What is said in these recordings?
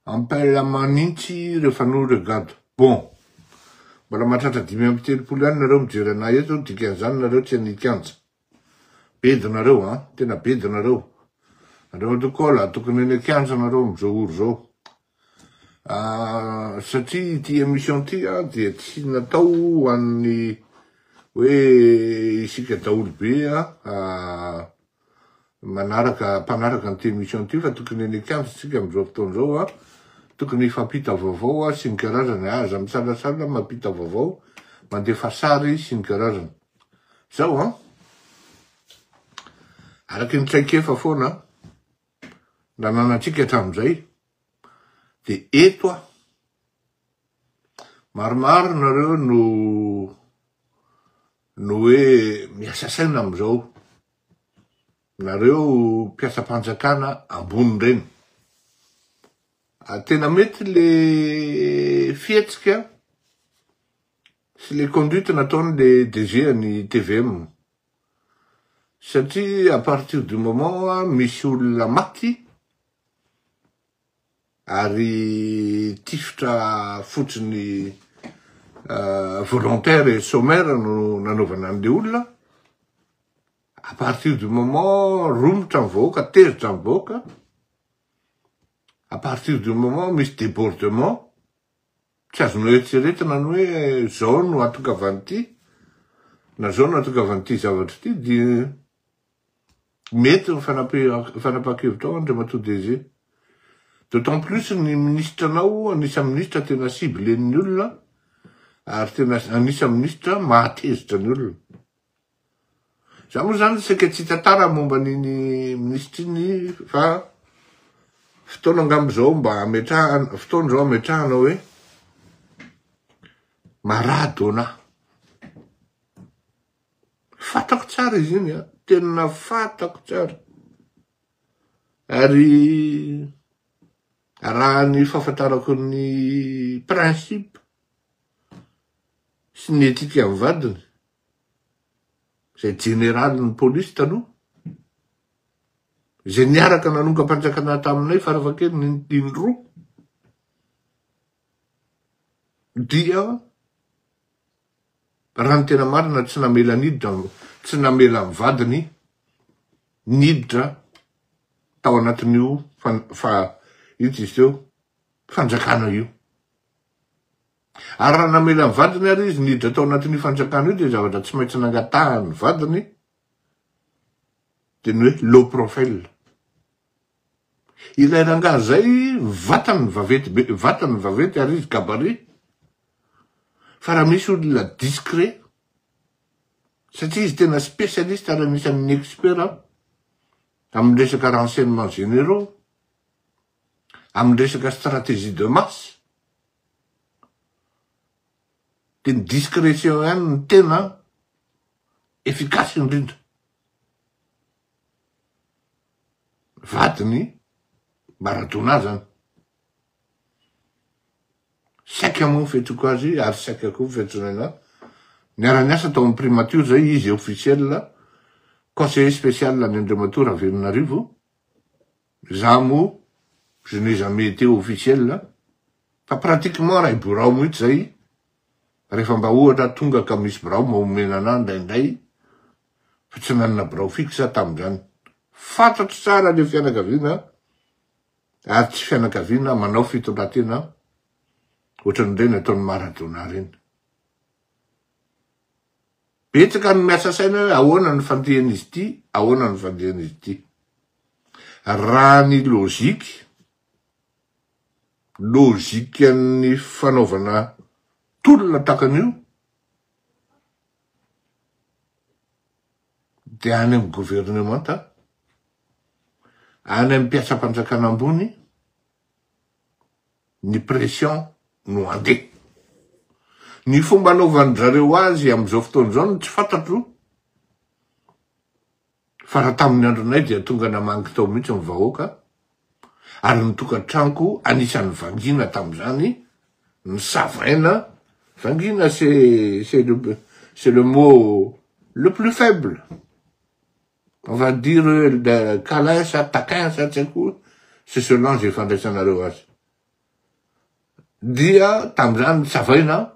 Ampela manintsy rehefa nous regarde. Bon. Mbola mahatratra 35 ihany nareo mijery anay eto, dikan'izany nareo tsy any kianja. Bedy nareo an, tena bedy nareo. Andriamatoa Kola, tokony any an-kianja nareo amin'izao ora izao. Ah, satria ity émission ity an, dia tsy natao ho an'ny hoe isika daholo be an, ah, manaraka mpanaraka an'ity émission ity fa tokony eny an-kianja isika amin'izao fotoana izao an, tokony hifampita vaovao an, sy ny karazany, aza misalasala mampita vaovao, mandefa sary sy ny karazany. Zao an, araky ny traikefa foana nananantsika hatramin'izay, dia eto aho, maromaro nareo no no hoe miasa saina amin'izao, nareo mpiasam-panjakana ambony ireny. Tena mety le fihetsika sy le conduite nataony le DG an'i tvm satria à partir du moment misy olona maty ary tifitra fotsiny volontaire et sommaire no nanaovana an'le olona, à partir du moment romotra ny vahoaka, tezitra ny vahoaka, à partir du moment misy debordement, Tsy azonao eritreretina ny hoe zao no ahatongavan'ity na zao no ahatongavan'ity zavatra ity dia mety ny fanapahan-kevitrao Andriamatoa DG. D'autant plus ny minisitranao anisan'ny minisitra tena ciblé-n'ny olona ary tena anisan'ny minisitra mahatezitra ny olona. Za moa zany saika tsy hitantara momba an'iny minisitra iny fa fotoana angamba zao mba hametrahana, fotoana zao hametrahana hoe Maradona. Fantako tsara izy iny a, tena fantako tsara. Ary raha ny fahafantarako ny principe sy ny éthique amin'ny vadiny, izay jeneralin'ny polisy taloha, izay niaraka nanongam-panjakana taminay farafahakeliny indroa, dia raha ny tena marina tsy namela niditra, tsy namela ny vadiny niditra tao anatin'io fa ito izy teo fanjakana io. Ary raha namela ny vadiny ary izy niditra tao anatin'io fanjakana io dia zavatra tsy maintsy nangatahan'ny vadiny dia ny hoe low profile. Ilay rangahy zay vatany vaventy be, vatany vaventy ary izy gabarit. Fa raha misy olona discret, satria izy tena spécialiste ary anisan'ny expert amin'ny resaka renseignements généraux, amin'ny resaka stratégie de masse, dia ny discrétion ihany no tena efficace indrindra. Vadiny Maradona zany. Saika moa ny fiantsoako azy ary saika koa ny fiantsoana anah. Niara-niasa tao amin'ny primature zay izy officiel, conseiller spécial an'i Andriamatoa Ravelonarivo. Za moa je n'ai jamais été officiel fa pratiquement ray birao mihitsy zay rehefa mba ohatra tonga ka misy birao mba omena anah indraindray fa tsy nanana birao fixe aho tamin'izany. Fantatro tsara le fianakaviana ary tsy fianakaviana manao fitondratena ohatran'ireny ataon'i Maradona ireny. Betsaka ny miasa saina hoe ahoana ny fandihan'izy ity, ahoana ny fandihan'izy ity. Raha ny logique, logique-n'ny fanaovana tolona tahaka an'io, dia any amin'ny governemanta, any amin'ny mpiasam-panjakana ambony, ny pression no andeha. Ny fomba anaovan-dry zareo azy amin'izao fotoana izao no tsy fantatro fa raha tamin'ny andronay dia tonga namangy tao mihitsy ny vahoaka ary ny tokantranoko anisan'ny vangiana tamin'izany, ny savaina, vangiana c'est c'est le c'est le mot le plus faible, on va dire câlin sa taquin sa tsy haiko, c'est selon izay fandraisanareo azy. Dia tamin'izany savaina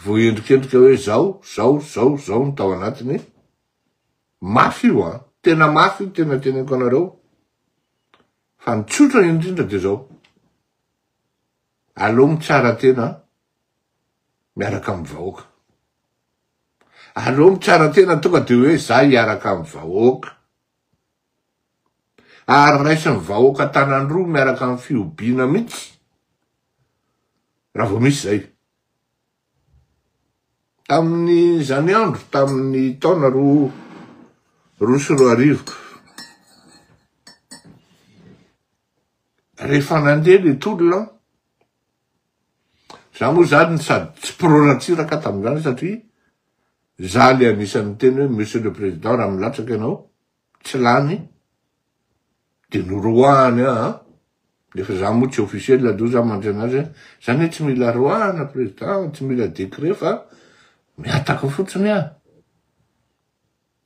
voaendrikendrika hoe zao, zao, zao, zao ny tao anatiny. Mafy io an! Tena mafy io tena teneniko anareo. Fa ny tsotra indrindra dia zao. Aleo mitsara tena miaraka amin'ny vahoaka. Aleo mitsara tena tonga dia hoe za hiaraka amin'ny vahoaka. Ary raisin'ny vahoaka tanan-droa miaraka amin'ny fihobiana mihitsy raha vao misy zay. Tamin'izany andro, tamin'ny taona 2002, rehefa nandeha le tolona, za moa zany sady tsy pro Ratsiraka tamin'izany satria za le anisan'ny niteny hoe Monsieur le Président raha milatsaka ianao tsy lany de noroahany aho an, nefa za moa tsy officiel aloha za mandry anazy hoe za anie tsy mila roahana président, tsy mila décret fa mihataka fotsiny aho.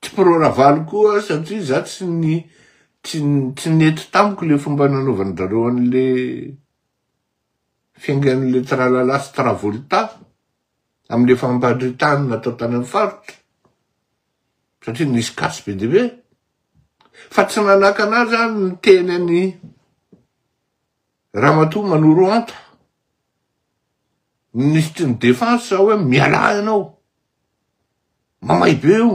Tsy pro Ravalo koa aho satria za tsy ny tsy tsy nety tamiko le fomba nanaovan-drareo an'le fiaingan'le Tralala sy Travolta amle fampandritany natao tany amin'ny faritra satria nisy casse be dia be fa tsy nanakana ahy zany niteny an'i Ramatoa Manorohanta minisitry ny défense hoe mialà ianao mamay be io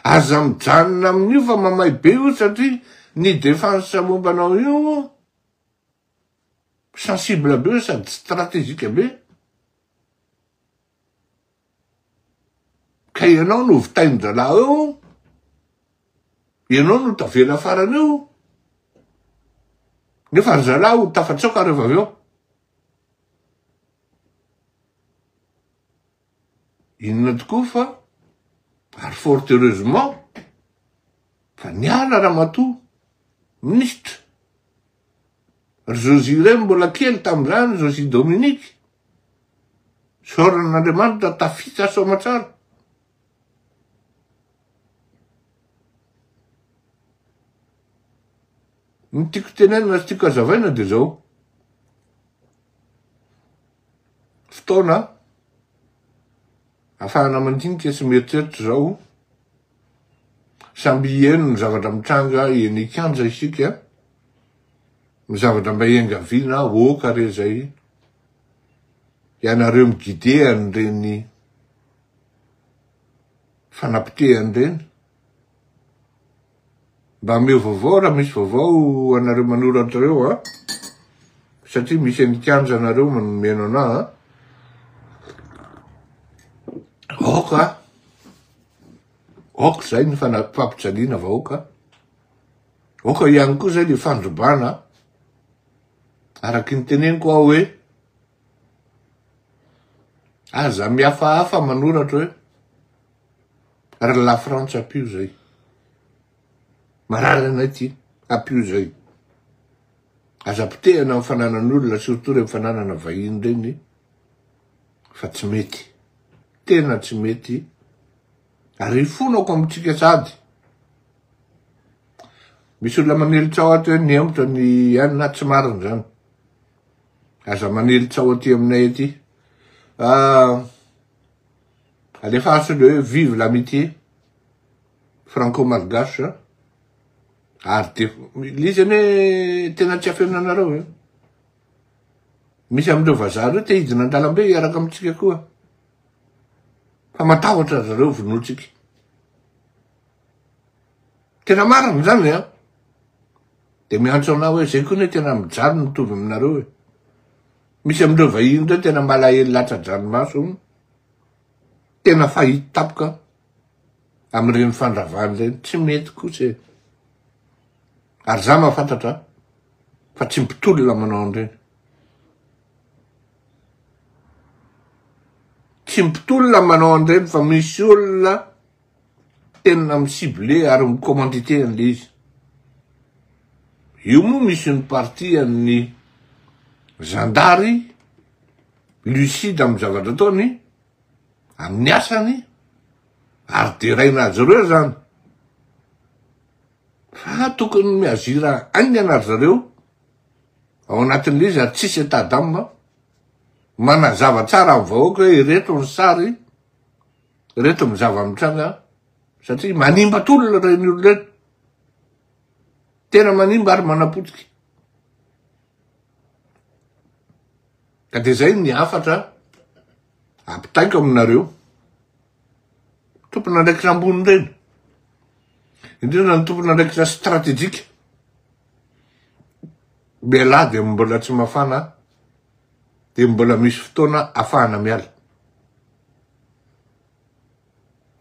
aza mijanona amin'io fa mamay be io satria ny défense momba anao io sensible be sady stratégique be ka ianao no vitain-dralahy eo ianao no tavela farany eo nefa ry zalahy ho tafatsoaka rehefa avy eo inona tokoa fa ary fort heureusement fa niala ramatoa minisitra Ry Josie ireny mbola kely tamin'izany, Josie Dominique. Isaorana an'Andriamanitra tafita soamatsara. Ny tiako tenenina sy tiako hazavaina dia izao. Fotoana ahafahana mandinika sy mieritreritra izao. Samby hihaino ny zavatra mitranga eny an-kianja isika, ny zavatra mba iangaviana aoka re zay ianareo mi-guider an'ireny fanapotehana ireny, mba ameo vaovao raha misy vaovao anareo manoratra ireo an, satria misy eny an-kianja anareo mihaino anah an, aoka. Aoka izay ny fampijaliana vahoaka, aoka ihany koa izay le fandrobana, araky ny teneniko aho hoe aza mihafahafa manoratra hoe ry la Frantsa ampio izay, marary anay ty, ampio izay. Aza potehana ny fananan'olona surtout ireny fananana vahiny ireny fa tsy mety. Tena tsy mety ary ifonako amintsika sady. Misy olona manely tsaho ato hoe nihemotra ny anona, tsy marina izany. Aza manely tsaho aty aminay aty. Ah, alefaso le hoe vive l'amitié franco-malgache. Ary de le izy anie tena tsy afenina anareo e. Misy amin'ireo vazaha ireo te hidina an-dalambe hiaraka amintsika koa. Fa matahotra ry zareo vonointsika. Tena marina izany an. De miantso anah hoe zay koa ne tena mijaly mitovy aminareo e. Misy amin'ireo vahiny ireo tena malahelo latsa-dranomaso. Tena fahita tampoka amin'ireny fandravana ireny. Tsy mety kosa e. Ary za mahafantatra fa tsy mpitolona manao an'ireny. Tsy mpitolona manao an'ireny fa misy olona tena mi-ciblé ary mi-commandité an'le izy. Io moa misy une partie an'ny zandary lucide amin'ny zavatra ataony, amin'ny asany, ary deraina azy ireo zany. Fa tokony mi-agir haingana ry zareo. Ao anatin'ilay izy ary tsisy état d'âme manazava tsara amin'ny vahoaka hoe ireto ny sary, ireto ny zava-mitranga satria manimba tolona ireny olona ireny. Tena manimba ary manapotika. Ka dia izay ny hafatra ampitaiko aminareo. Tompon'andraikitra ambony ireny. Indrindra ny tompon'andraikitra stratejika. Mialà dia mbola tsy mafana dia mbola misy fotoana afahana miala.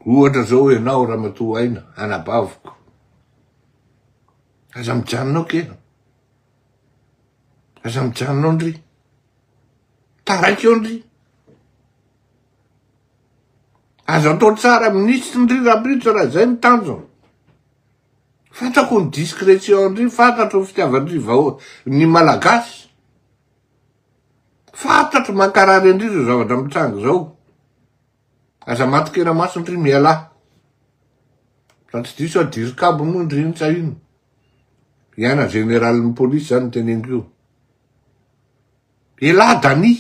Ohatra zao ianao ramatoa Aina, anabaviko. Aza mijanona ao kena. Aza mijanona ao ndry. Taraiky eo ndry. Aza atao tsara minisitry ndry rahampitso raha izay ny tanjona. Fantako ny discrétion ndry, fantatro ny fitiavan-dry vahoaka, ny Malagasy. Fantatro mankarary an-dry izao zavatra mitranga izao. Aza matin-kena maso ndry mialà. Raha tsy diso aho dircab moa ndry iny sa ino? Hiaina général-n'ny polisy zany teneniko io. Elah Dany,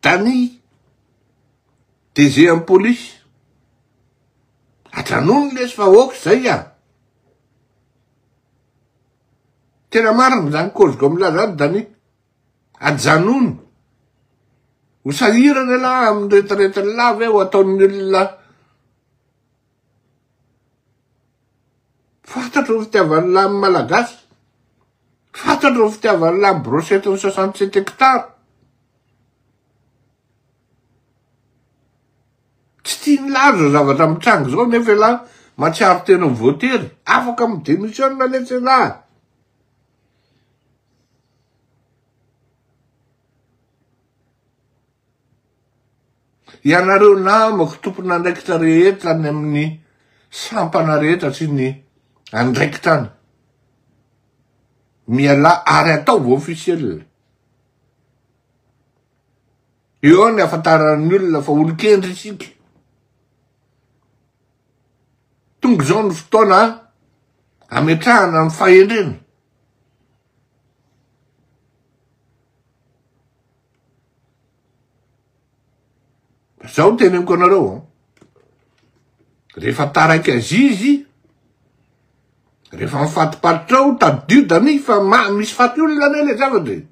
Dany, DG an'ny polisy. Ajanony lesy fa ok zay a. Tena marina zany koziko amin'lah zany Dany. Ajanony. Ho sahirana elah amin'ny retiretin'lah ve ho ataon'ny olona Fantatro ny fitiavan'lah ny Malagasy. Fantatro ny fitiavan'lah ny brochette ny 67 hectares. Tsy tian'lah zao zavatra mitranga zao nefa elah mahatsiaro tena ho voatery. Afaka mi-démissionne letsy elah. Ianareo namako tompon'andraikitra rehetra any amin'ny sampana rehetra sy ny andraikitra any, mialà ary ataovy officiel. Eo ny ahafantaran'ny olona fa olon-kendry isika. Tonga izao ny fotoana ametrahana ny fahendrena. Zao no teneniko anareo an. Rehefa taraiky azizy, rehefa mifatipatitra ao, tadidio dani fa ma misy faty olona anie le zavatra e.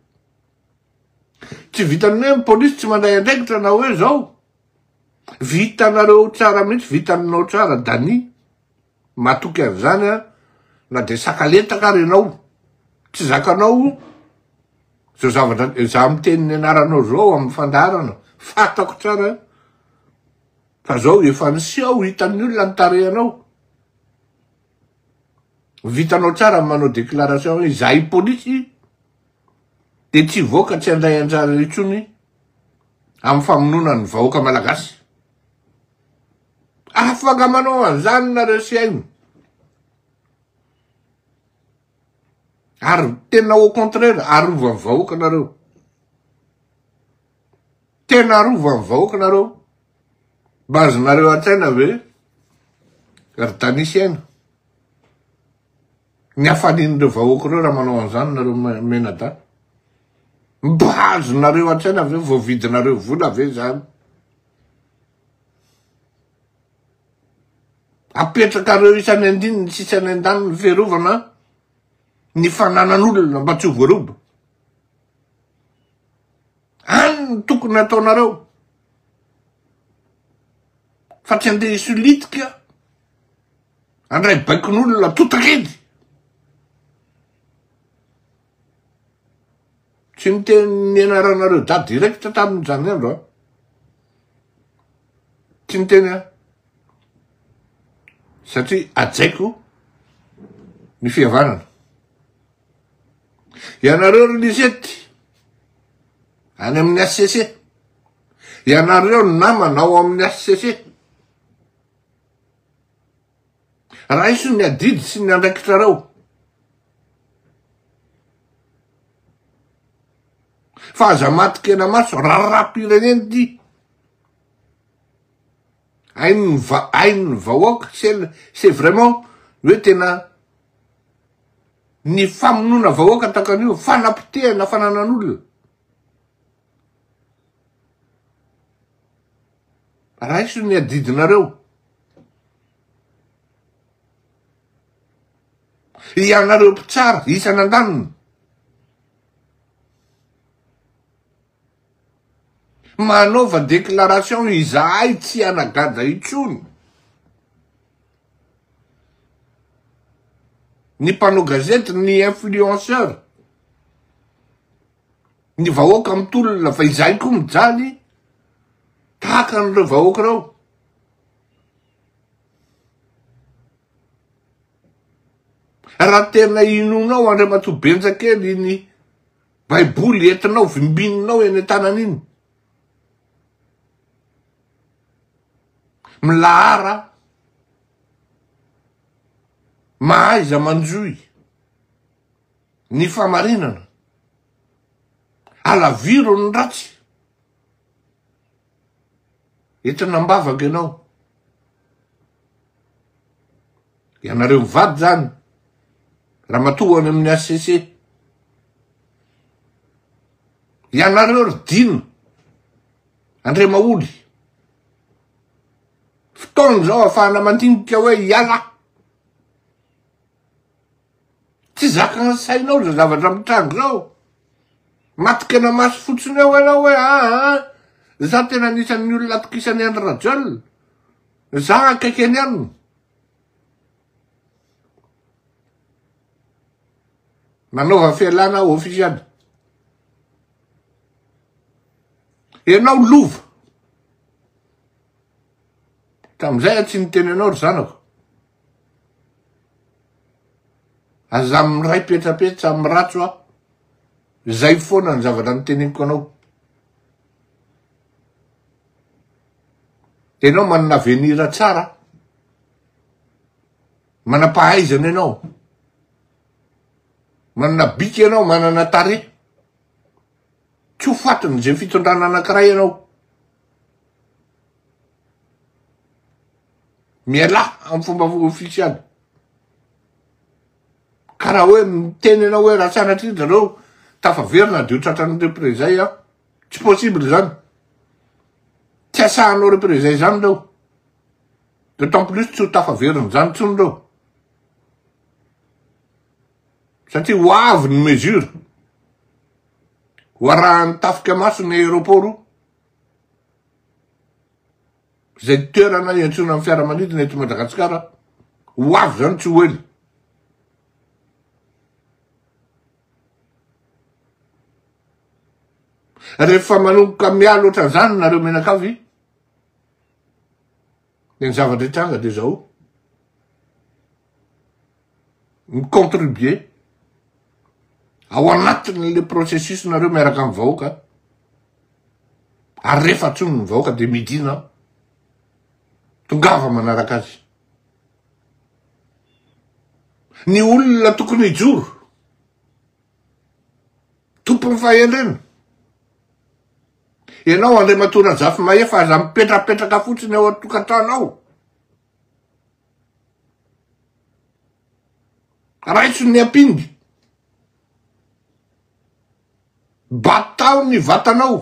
Tsy vitan'ny hoe ny polisy tsy mandray andraikitra na hoe zao. Vitanareo tsara mihitsy, vitanao tsara Dani. Matoky an'izany aho na dia sakaletaka ary ianao, tsy zakanao zao zavatra, za miteny ny anaranao zao amin'ny fandaharana, fantako tsara fa zao efa niseho hitan'ny olona ny tarehanao. Vitanao tsara ny manao déclaration hoe izahay polisy dia tsy hivoaka tsy handray anjara intsony amin'ny famonoana ny vahoaka malagasy. Afaka manao an'izany nareo sy haino. Ary tena au contraire, arovan'ny vahoaka nareo. Tena arovan'ny vahoaka nareo. Mba azonareo an-tsaina ve ry Dany sy Aina? Ny hafalian'ireo vahoaka ireo raha manao an'izany nareo menadahy. Mba azonareo an-tsaina ve voavidinareo vola ve izany? Apetrakareo isan'ny andininy sy isan'ny andaniny ny fiarovana ny fananan'olona mba tsy ho voaroba. Any ny tokony ataonareo. Fa tsy andeha hisolitika andray baikon'olona totakely. Tsy niteny ny anaranareo da direct tamin'izany andro aho. Tsy niteny aho. Satria hajaiko ny fihavanana. Ianareo ry Lisette, any amin'ny HCC. Ianareo namana ao amin'ny HCC. Raiso ny adidy sy ny andraikitrareo. Fa aza matin-kena maso, raharaham-pirenena ity. Hain'ny va- hain'ny vahoaka, c'est c'est vraiment hoe tena. Ny famonoana vahoaka tahaka an'io, fanapotehana fananan'olona. Raiso ny adidinareo. Ianareo mpitsara isan'andaniny. Manaova déclaration izahay tsy hanagadra intsony. Ny mpanao gazety, ny influenceur, ny vahoaka mitolona fa izahay koa mijaly tahaka an'ireo vahoaka ireo. Raha tena inoanao Andriamatoa Benjakely iny Baiboly entinao vimbininao eny an-tanana iny. Milahara mahaiza manjohy ny famarinana. Alaviro ny ratsy. Entina am-bavaka ianao. Ianareo mivady zany, ramatoa any amin'ny HCC. Ianareo ry Dina, Andriamaholy. Fotoana izao ahafahana mandinika hoe hiala. Tsy zakan'ny sainao izao zavatra mitranga izao. Maty-kena maso fotsiny eo ianao hoe aa, ah, za tena anisan'ny olona atokisan'i Andry Rajoelina. Za akaiky an'i anona. Nanaova fialana ofisialy. Ianao lova. Tamin'izay aho tsy niteny anao ry zanako. Aza miray petsapetsa amin'ny ratsy aho. Zay foana ny zavatra niteneniko anao. Ianao manana avenir tsara. Manam-pahaizana ianao. Manana bika ianao, manana tarehy. Tsy ho fatin'izay fitondrana anankiray ianao. Mialà amin'ny fomba ofisialy. Ka raha hoe miteny ianao hoe raha sanatria zareo tafaverina dia ho tratran'ny représailles aho. Tsy possible zany. Tsy asahanao représailles zany reo. D'autant plus tsy ho tafaverina zany tsony reo. Satria ho avy ny mesure. Ho arahan'ny tafika maso ny aéroport. Izay toerana iantsoana ny fiaramanidina eto Madagasikara. Ho avy zany tsy ho ela. Rehefa manomboka miala ohatran'izany nareo mianakavy, dia ny zavatra hitranga dia zao, mi-contribuer ao anatin'le processus nareo miaraka amin'ny vahoaka, ary rehefa antsoiny ny vahoaka dia midina, tongava manaraka azy. Ny olona tokony hijoro, Tompon'ny fahendrena. Ianao Andriamatoa Razafimahefa aza mipetrapetraka fotsiny ao an-tokantrano ao. Raiso ny ampinga. Batao ny vatanao.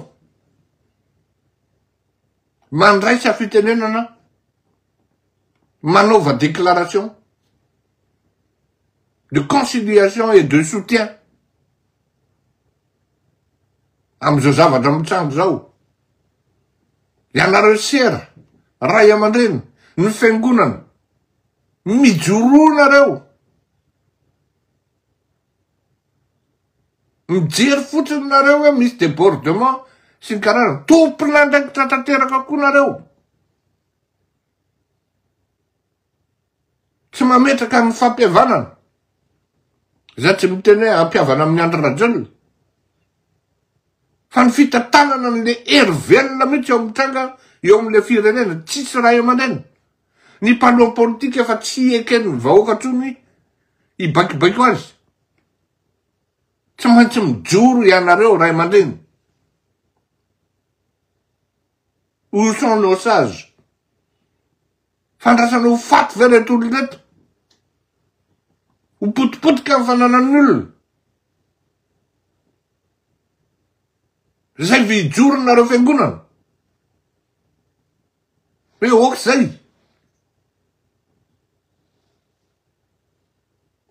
Mandraisa fitenenana. Manaova déclaration de conciliation et de soutien am'izao zavatra mitranga zao. Ianareo sera, ray aman-dreny, ny fiangonana, mijoroa nareo. Mijery fotsiny nareo hoe misy débordement sy ny karazany. Tompon'andraikitra tanteraka koa nareo. Tsy mametraka ny fampihavanana. Za tsy miteny hoe hampihavana amin'ny Andry Rajoelina. Fa ny fitantanana an'le hery velona mihitsy eo amin'ny tranga eo amin'le firenena, tsisy ray aman-dreny. Ny mpanao politika efa tsy eken'ny vahoaka intsony hibaikobaiko azy. Tsy maintsy mijoro ianareo ray aman-dreny. Où sont nos sages? Fandraisana ho faty ve reto olona reto? Ho potipotika ny fananan'ny olona. Zay ve hijoro nareo fiangonana? Hoe ok zay.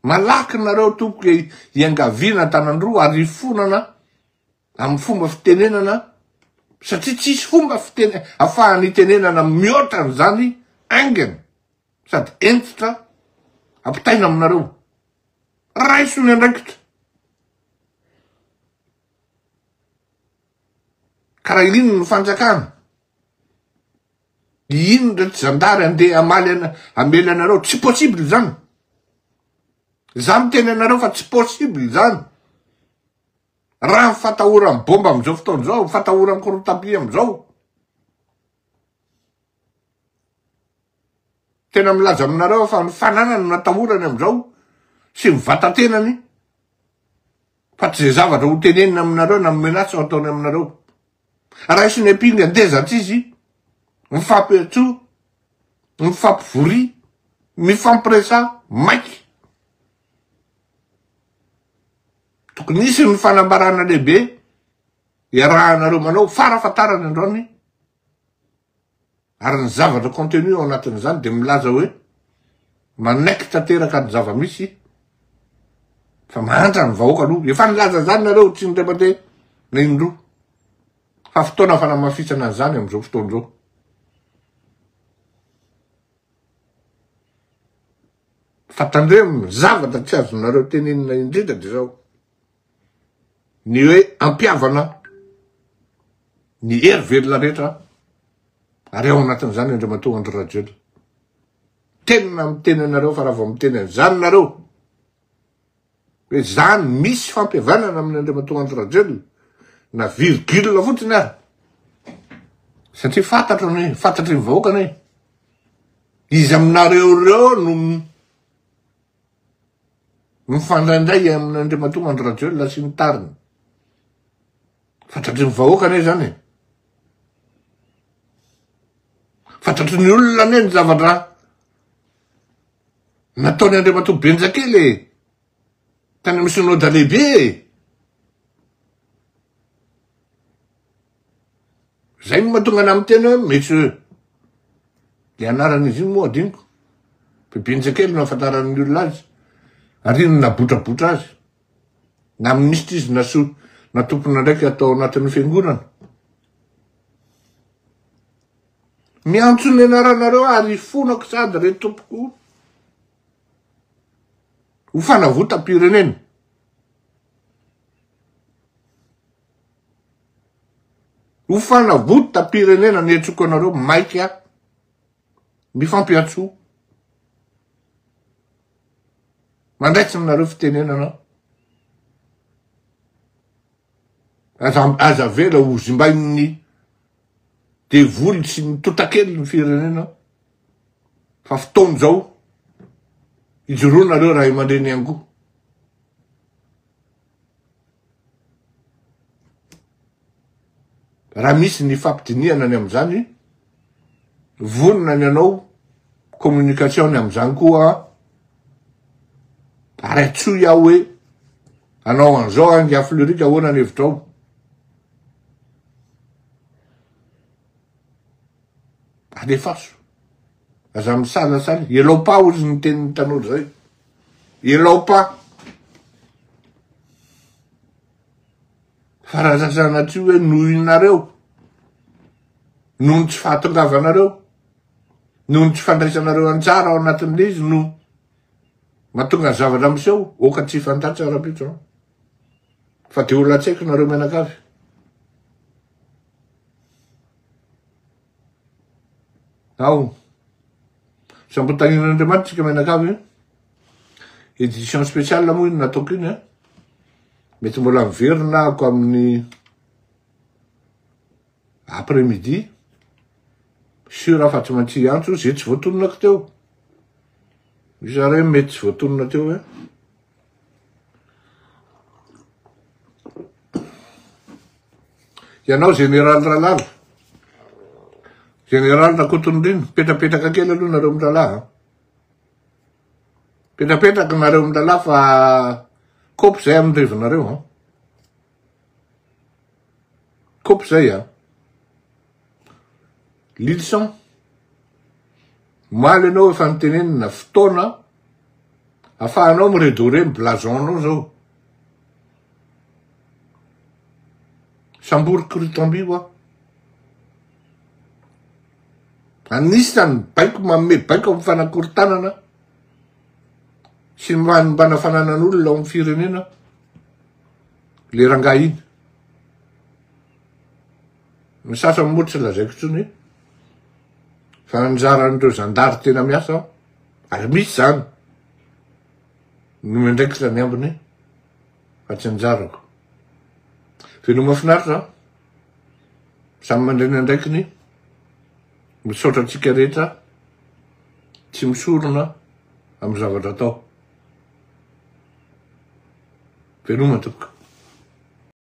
Malaky nareo tompoko hiangaviana an-tanan-droa ary hifonana amin'ny fomba fitenenana satria tsisy fomba fitene afahana itenenana mihoatra an'izany aingana sady hentitra ampitaina aminareo. Raiso ny andraikitra. Ka raha iny ny fanjakana, iny reto zandary andeha hamaly ana, hamely anareo, tsy possible zany. Za miteny anareo fa tsy possible zany. Raha ny fatahoran'ny bomba amizao fotoana zao, fatahoran'ny korontapia amizao. Tena milaza aminareo aho fa ny fananany no natahorany amizao sy ny vatatenany fa tsy ze zavatra ho tenenina aminareo na menace ho ataony aminareo. Raiso ny ampinga ndeza tsy izy, mifampiantsoa, mifampivoria, mifampiresaha maika. Tokony hisy ny fanambarana lehibe iarahanareo manao farafatarany androany Ary ny zavatra contenu ao anatin'izany dia milaza hoe manaiky tanteraka ny zava-misy fa mahantra ny vahoaka aloha. Efa nilaza izany nareo tsy indray mandeha na indroa. Fa fotoana fanamafisana an'izany amin'izao fotoana izao. Fa tandremo ny zavatra tsy azonareo tenenina indrindra dia izao. Ny hoe ampihavana ny hery velona rehetra ary ao anatin'izany Andriamatoa Andry Rajoelina. Tena miteny anareo fa raha vao miteny an'izany nareo hoe zany misy fampihavanana amin'ny Andriamatoa Andry Rajoelina na virgule fotsiny ary satria fantatro ny fantatry ny vahoaka anie izy aminareo ireo no Mifandraindray amin'Andriamatoa Andry Rajoelina sy ny tariny. Fantatry ny vahoaka anie zany e. Fantatry ny olona anie ny zavatra nataony Andriamatoa Benjakely e. Tany amin'ny synoda lehibe e. Zay no mahatonga anah miteny hoe monsieur le anaran'izy iny moa adinoko, Bebinja kely no ahafantaran'ny olona azy, ary iny no nabotrabotra azy, na minisitra izy na so na tompon'andraikitra tao anatin'ny fiangonana. Miantso ny anaranareo ary ifonako sady re tompoko ho fanavotam-pirenena. Ho fanavotam-pirenena ny antsoko anareo maika mifampiantsoa. Mandraisy aminareo fitenenana. Aza aza avela ho zimbain'ny devoly sy ny totakely ny firenena fa fotoana izao ijoroanareo ray aman-dreny ihany koa. Raha misy ny fampidinihana ny amin'izany, vonona ny hanao communication ny amin'izany koa aho, ary antsoy aho hoe hanao an'izao aho ingahy Fleury ahoana ny hevitrao? Alefaso. Aza misalasala. Elao pas hozy ny tenin'ny tanora zay. Elao pas. Fa raha sanatria hoe noho inareo, noho ny tsy fahatongavanareo, noho ny tsy fandraisanareo anjara ao anatin'ilay izy no mahatonga ny zavatra miseho, oka tsy hifantatsa rahampitso an. Fa de olona tsy haiko nareo mianakavy. Ao. Sambo tahin'Andriamanitra tsika mianakavy. Édition spéciale moa iny nataoko iny an. Mety mbola miverina ako amin'ny après midi. Sûr fa tsy maintsy hiantso ze tsy voatononako teo. Misy ary mety tsy voatonona teo hoe. Ianao Général Ralala, Général Rakotonirina, mipetrapetraka kely aloha nareo mirahalahy a. Petrapetraka nareo mirahalahy fa kopy zay amin'ny revinareo an. Kopy zay an. Lilison, omaly ianao efa nitenenina fotoana afahanao mi-redorer ny blason-nao zao. Sambory kiritamby hoa. Anisany baiko manome baiko amin'ny fanakorontanana sy ny fanimbana fananan'olona ao amin'ny firenena le rangahy iny. Ny sasany moa tsy lazaiko intsony fa anjaran'ireo zandary tena miasa ary misy zany no miandraikitra ny ambiny fa tsy anjarako. Veloma finaritra. Samy mandray ny andraikiny. Misaotra antsika rehetra tsy misorona amin'ny zavatra atao. Veloma tompoko.